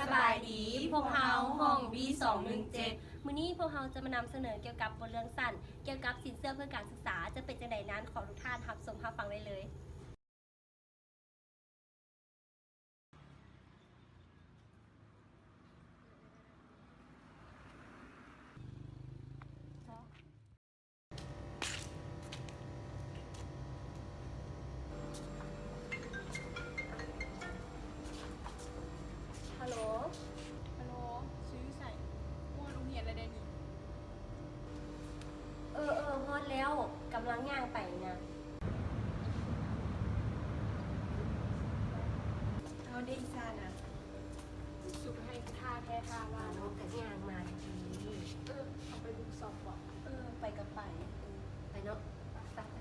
ສະບາຍດີ ພວກເຮົາຫ້ອງ ບີ ສອງໜຶ່ງເຈັດ ມື້ນີ້ພວກເຮົາຈະມານຳສະເໜີກ່ຽວກັບບົດເລື່ອງສັ້ນ ກ່ຽວກັບສິນເຊື່ອເພື່ອການສຶກສາ ຈະເປັນຈັ່ງໃດນັ້ນ ຂໍທຸກທ່ານຮັບຊົມຮັບຟັງໄດ້ເລີຍ. ຮາໂຫຼ ຮາໂຫຼ ສູຢູ່ໃສ? ຮອດໂຮງຮຽນແລ້ວເດ້ນີ້. ເອີ ເອີ ຮອດແລ້ວ ກຳລັງຍ່າງໄປນະ. ເອົາເດ ອີ່ສານະ. ສຸກໃຫ້ທ່າແທ້ທ່າວ່າເນາະ. ກະຍ່າງມາດີ. ເອີ ເຮົາໄປບຸກຊອບບໍ່? ເອີ ໄປກະໄປ. ເອີ ໄປເນາະ. ໄປ ໄປ ໄປ.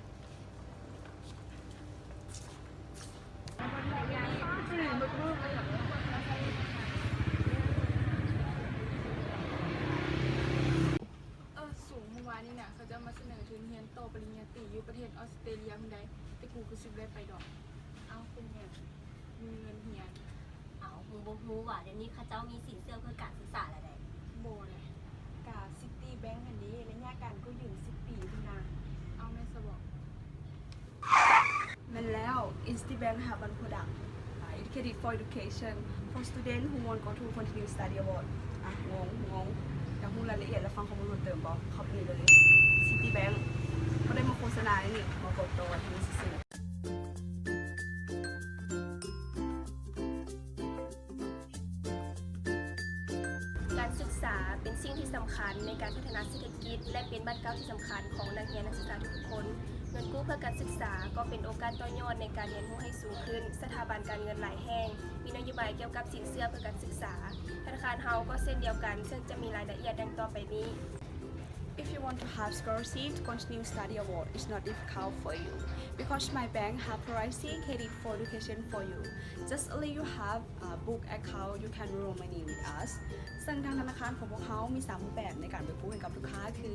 ເອີ ສູງ ມື້ວານນີ້ນະ ເຂົາເຈົ້າມາສະເໜີທຶນຮຽນຕໍ່ປະລິນຍາຕີຢູ່ປະເທດອອສເຕຣເລຍພຸ້ນໃດ໋ ແຕ່ກູຄືຊິບໍ່ໄດ້ໄປດອກ. ເອົ້າ ເປັນຫຍັງ? ມີເງິນຮຽນ. ເອົ້າ ມຶງບໍ່ຮູ້ຫວາ ດຽວນີ້ເຂົາເຈົ້າມີສິນເຊື່ອເພື່ອການສຶກສາແລ້ວໃດ໋. ບໍ່ແຫຼະ ກະຊິຕິແບັງຫັ້ນເດ ໄລຍະການກູ້ຢືມສິບປີພຸ້ນນະ. ເອົ້າ ແມ່ນຊະບໍ? ແມ່ນແລ້ວ Citibank have one product, uh, dedicated for education for student who want go to continue study abroad. ອ່ະ ງົງ ງົງ ຢາກຮູ້ລາຍລະອຽດ ແລະ ຟັງຂໍ້ມູນເພີ່ມເຕີມບໍ່? ເຂົ້າໄປນີ້ເລີຍ Citibank ບໍ່ໄດ້ມາໂຄສະນາເດ້ນີ້ ມາບອກຕໍ່ວ່າທີ່ນີ້ຊື່ໆ. ການສຶກສາເປັນສິ່ງທີ່ສຳຄັນໃນການພັດທະນາເສດຖະກິດ ແລະ ເປັນບາດກ້າວທີ່ສຳຄັນຂອງນັກຮຽນນັກສຶກສາທຸກໆຄົນ. ເງິນກູ້ເພື່ອການສຶກສາກໍເປັນໂອກາດຕໍ່ຍອດໃນການຮຽນຮູ້ໃຫ້ສູງຂຶ້ນ. ສະຖາບັນການເງິນຫຼາຍແຫ່ງມີນະໂຍບາຍກ່ຽວກັບສິນເຊື່ອເພື່ອການສຶກສາ. ທະນາຄານເຮົາກໍເຊັ່ນດຽວກັນ ເຊິ່ງຈະມີລາຍລະອຽດດັ່ງຕໍ່ໄປນີ້. If you want to have scholarship to continue study abroad, it's not difficult for you because my bank have priority credit for education for you. Just only you have a book account, you can borrow money with us. ເຊິ່ງທາງທະນາຄານຂອງພວກເຮົາມີສາມຮູບແບບໃນການປະກັນໃຫ້ກັບລູກຄ້າ ຄື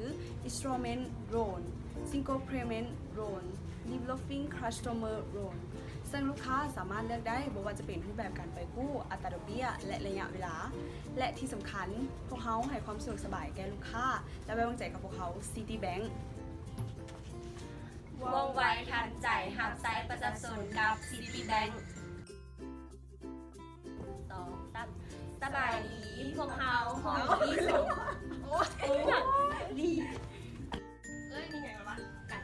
Installment Loan, Single Payment Loan, Revolving Customer Loan. ເຊິ່ງລູກຄ້າສາມາດເລືອກໄດ້ບໍ່ວ່າຈະເປັນຮູບແບບການປະກັນກູ້, ອັດຕາດອກເບ້ຍ ແລະ ໄລຍະເວລາ. ແລະ ທີ່ສຳຄັນ, ພວກເຮົາໃຫ້ຄວາມສະດວກສະບາຍແກ່ລູກຄ້າ ແລະ ໄວ້ວາງໃຈກັບພວກເຮົາ Citibank. ວ່ອງໄວທັນໃຈ ຮັບໃຊ້ປະຊາຊົນກັບ Citibank. ສອງ ສາມ ສະບາຍດີ ພວກເຮົາຫ້ອງ ບີ ສອງ ໂອ້ຍ ດີ ເອີຍ ມີຫຍັງລະວະ? ກັນ